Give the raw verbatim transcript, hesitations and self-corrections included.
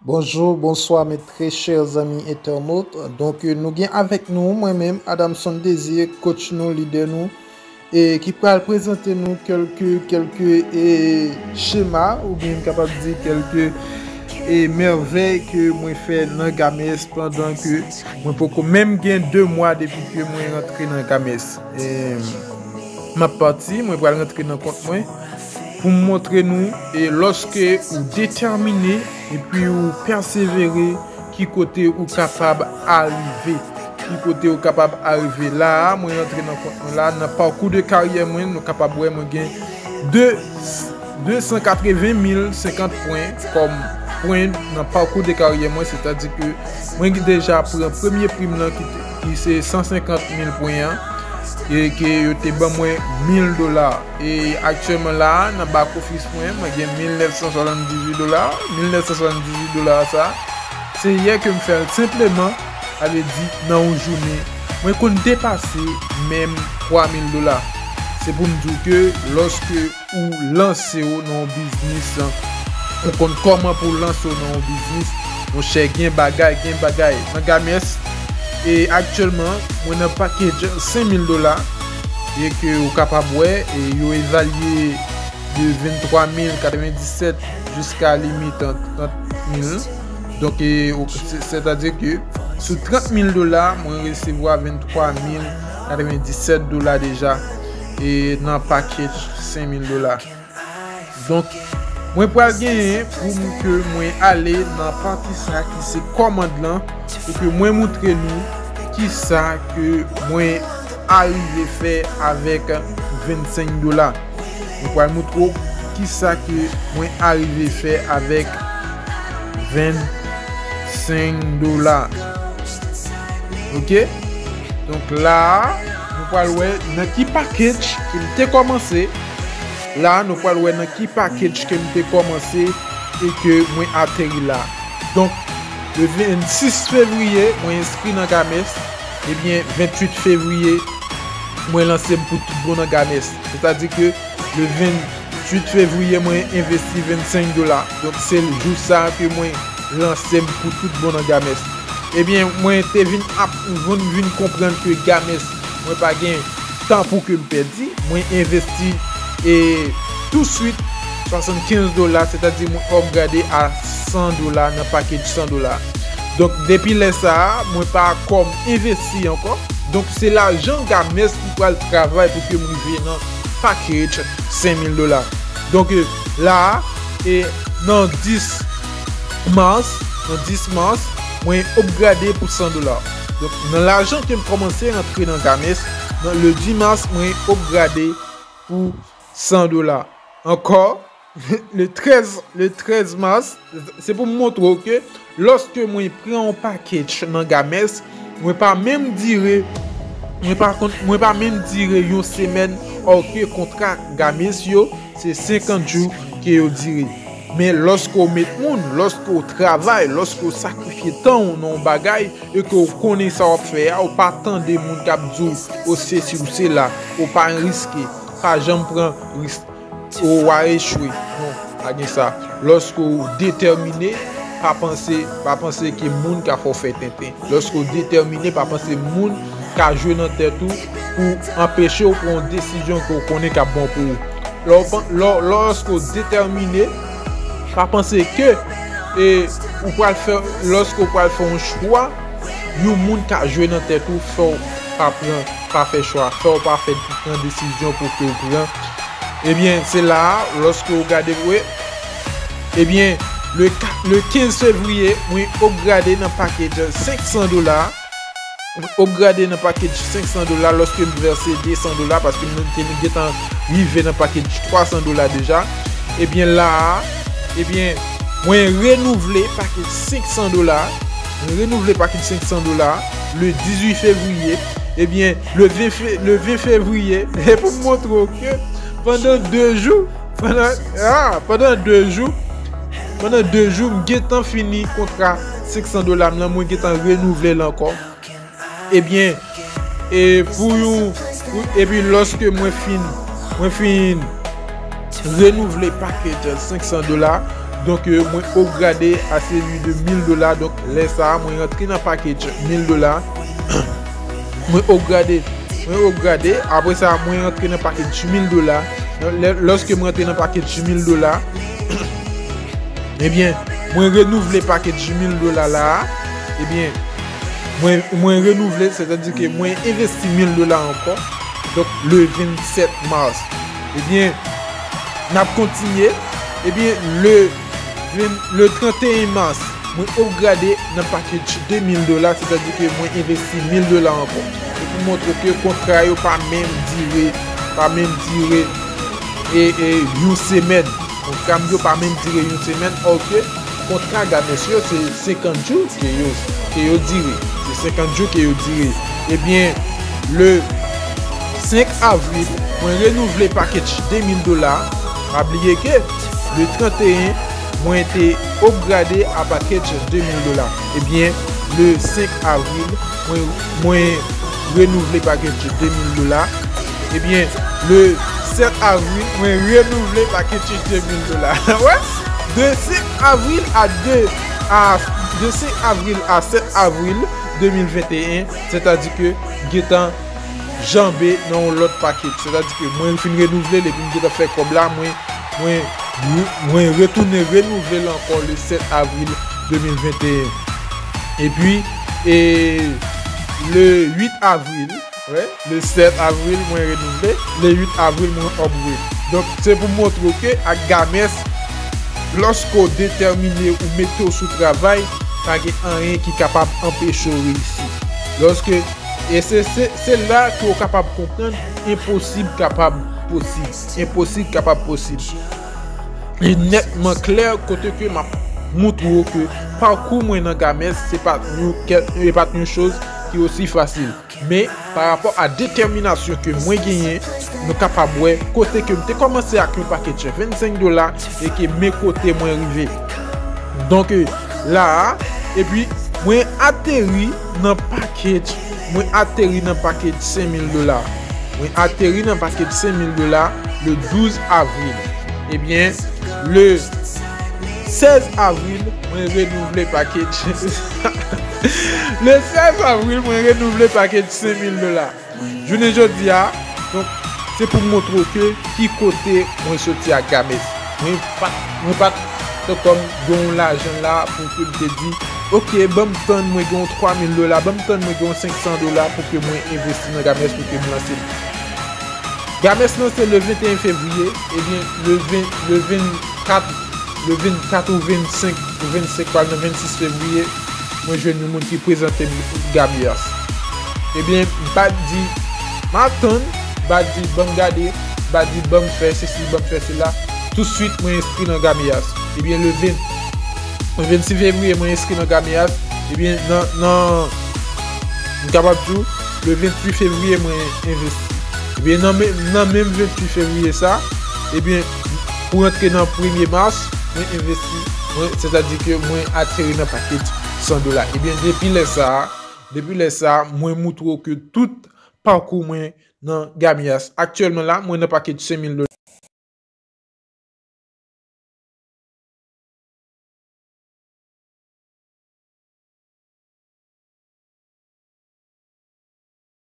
Bonjou, bonswa, mes très chers amis internautes. Donk, euh, nou gen avèk nou, mwen menm, Adamson Désir, coach nou, lidè nou, e ki pral prezante nou kèlke, kèlke, e, chema, oubyen m kapab di kèlke, e, mèvèy ke mwen fè nan Gamès pandan ke mwen poko menm gen de mwa depi ke mwen rantre nan Gamès. E, m ap pati, mwen pral rantre nan kont mwen pou m montre nou, e, lòske ou detèmine epi ou pèsevere, ki kote ou kapab arive. Ki kote ou kapab arive. La a, mwen rantre nan kont mwen la, nan parcours de carrière mwen, nou kapab wè mwen gen de, de san katreven mil senkant pwen kòm pwen nan parcours de carrière mwen, sètadi ke mwen deja pran premye prim nan ki te, ki se san senkant mil pwen an, e ke yo te ban mwen mil dola. E aktyèlman la a, nan back office mwen, mwen gen mil nèf san swasanndizuit dola. Mil nèf san swasanndizuit dola sa, se yè ke m fè l senpleman, sa vle di nan yon jounen, mwen konn depase menm twa mil dola. Se pou m di w ke lòske ou lanse w nan yon biznis, ou konn kòman pou w lanse w nan yon biznis, monchè, gen bagay, gen bagay. Nan Gamès, e aktyèlman, mwen nan package senk mil dola, e ke ou kapab wè, e yo evalye de venntwa mil katrevendisèt jiska limit trant mil. Donk, e, ou, se, sètadi ke sou trant mil dola, mwen resevwa venntwa mil katrevendisèt dola deja, e nan package senk mil dola. Donk, mwen pral genyen pou m ke mwen ale nan pati sa ki se kòmand lan, pou ke mwen moutre nou kisa ke mwen arive fè avèk vennsenk dola. Mwen pral moutre w kisa ke mwen arive fè avèk vennsenk dola. Ok? Donk la a, nou pral wè nan ki package ke m te kòmanse. La a, nou pral wè nan ki package ke m te kòmanse e ke mwen ateri la. Donk, le vennsis fevriye, mwen enskri nan Gamès. Ebyen, venntuit fevriye, mwen lanse m pou tout bon nan Gamès. Sètadi ke le venntuit fevriye, mwen envesti vennsenk dola. Donk, se jou sa a ke mwen lanse m pou tout bon nan Gamès. Ebyen, mwen te vin ap, vin, vin konprann ke Gamès, mwen pa gen tan pou ke m pèdi. Mwen envesti, e, touswit swasannkenz dola, sètadi mwen upgrade a san dola nan package san dola. Donk, depi lè sa a, mwen pa kòm envesti ankò. Donk, se lajan Gamès ki pral travay pou ke m rive nan package senk mil dola. Donk, e, la a, e, nan dis mas, nan dis mas, mwen upgrade pou san dola. Donk, nan lajan ke m kòmanse rantre nan Gamès, nan le dis mas, mwen upgrade pou san dola. Ankò, le trèz, le trèz mas, se pou m montre w ke lòske mwen pran yon package nan Gamès, mwen pa menm dire, mwen pa konn, mwen pa menm dire yon semèn, òke kontra Gamès yo, se senkant jou ke yo dire. Men lòske w met moun, lòske w travay, lòske w sakrifye tan w nan yon bagay, e ke w konnen sa w ap fè a, ou pa tande moun k ap di w, o sesi ou sela, ou pa riske, pa janm pran risk, ou w a echwe. Non, pa gen sa. Lòske w detèmine, pa panse, pa panse ke moun ka fè w fè tenten. Lòske w detèmine, pa panse moun ka jwe nan tèt ou pou anpeche w pran yon desizyon ke w konnen k ap bon pou ou. Lè w pan-, lè, lòske w detèmine, pa panse ke, e, ou pral fè, lòske w pral fè yon chwa, yon moun ka jwe nan tèt ou, fè w pa pran, pa fè chwa, fè w pa fè pran desizyon pou ke w pran. Ebyen, se la a, lòske w gade vre, ebyen, le ka-, le kenz fevriye, mwen upgrade nan package senk san dola. Mwen upgrade nan package senk san dola lòske m vèse de san dola, paske m te gentan rive nan package twa san dola deja. Ebyen, la a, ebyen, mwen renouvle package senk san dola. Mwen renouvle package senk san dola le dizuit fevriye. Ebyen, le ven fe-, le ven fevriye, e pou m montre w ke pandan de jou, pandan, ah, pandan de jou, pandan de jou, m gentan fini kontra senk san dola m lan, mwen gentan renouvle l ankò. Ebyen, e pou yon, pou, epi lòske mwen fin, mwen fin renouvle package senk san dola, Donk, euh, mwen upgrade à celui de mil dola. Donk, lè sa a, mwen rantre nan package mil dola. Mwen upgrade. Mwen upgrade. Apre sa, mwen rantre nan package mil dola. Lè, lòske mwen rantre nan package mil dola, ebyen, mwen renouvle package mil dola la a. Ebyen, mwen, mwen renouvle, sètadi ke mwen envesti mil dola ankò. Donk, le vennsèt mas. Ebyen, n ap kontinye. Ebyen, le ven, le tranteyen mas, mwen upgrade nan package de mil dola, sètadi ke mwen envesti mil dola ankò. Se pou montre ke kontra yo pa menm dire, pa menm dire e, e yon semèn. Kontra m yo pa menm dire yon semèn, òke kontra Games yo se senkant jou ke yo, ke yo dire. Se senkant jou ke yo dire. Ebyen, le senk avril, mwen renouvle package de mil dola. Pa bliye ke le tranteyen, mwen te upgrade a package de mil dola. Ebyen, le senk avril, mwen, mwen renouvle package de mil dola. Ebyen, le sèt avril, mwen renouvle package de mil dola. Wè, de senk avril a de, a, de senk avril a sèt avril de mil venteyen, sètadi ke m gentan janbe nan yon lòt package. Sètadi ke mwen fin renouvle l epi m gentan fè kòb la, mwen, mwen, mwen retounen renouvle l ankò le sèt avril de mil venteyen. Epi, e, le uit avril, wè, le sèt avril, mwen renouvle, le uit avril, mwen upgrade. Donk, se pou montre w ke ak Games, lòske w detèmine ou mete w sou travay, pa gen anyen ki kapab anpeche w reyisi. Lòske, e se, se, se la ke w kapab konprann enposib kapab posib. Enposib kapab posib. Li nètman klè kote ke m ap montre w ke pakou mwen nan Games, se pa t yon kè-, se pa t yon choz ki osi fasil. Men, pa rapò a detèminasyon ke mwen genyen, nou kapab wè kote ke m te kòmanse ak yon package vennsenk dola e ke men kote mwen rive. Donk, la a, epi mwen ateri nan package, mwen ateri nan package senk mil dola. Mwen ateri nan package senk mil dola le douz avril. Ebyen, le sèz avril, mwen renouvle package. Le sèz avril, mwen renouvle package senk mil dola. Jounen jodi a, donk, se pou m montre w ke ki kote mwen soti ak Games. Mwen pa, mwen pa t, tankou m gen yon lajan la pou ke m te di, oke, ban m tann mwen gen yon twa mil dola, ban m tann mwen gen yon senk san dola pou ke mwen envesti nan Games, pou ke m lanse l. Games lanse le venteyen fevriye, ebyen, le ven, le vennkat, le vennkat ou vennsenk, ou vennsenk pral nan vennsis fevriye, mwen jwenn yon moun ki prezante m Gameas. Ebyen, m pa t di, m atann, m pa t di, ban m gade, m pa t di, ban m fè sesi, ban m fè sela. Toutswit, mwen enskri nan Gameas. Ebyen, le ven, le vennsis fevriye, mwen enskri nan Gameas. Ebyen, nan, nan, m kapab di w, le venntuit fevriye, mwen envesti. Ebyen, nan men, nan menm venntuit fevriye sa, ebyen, pou rantre nan premye mas, mwen envesti, mwen, sètadi ke mwen ateri nan package san dola. Ebyen, depi lè sa a, depi lè sa a, mwen montre w ke tout pakou mwen nan Gameas. Aktyèlman la, mwen nan package senk mil dola.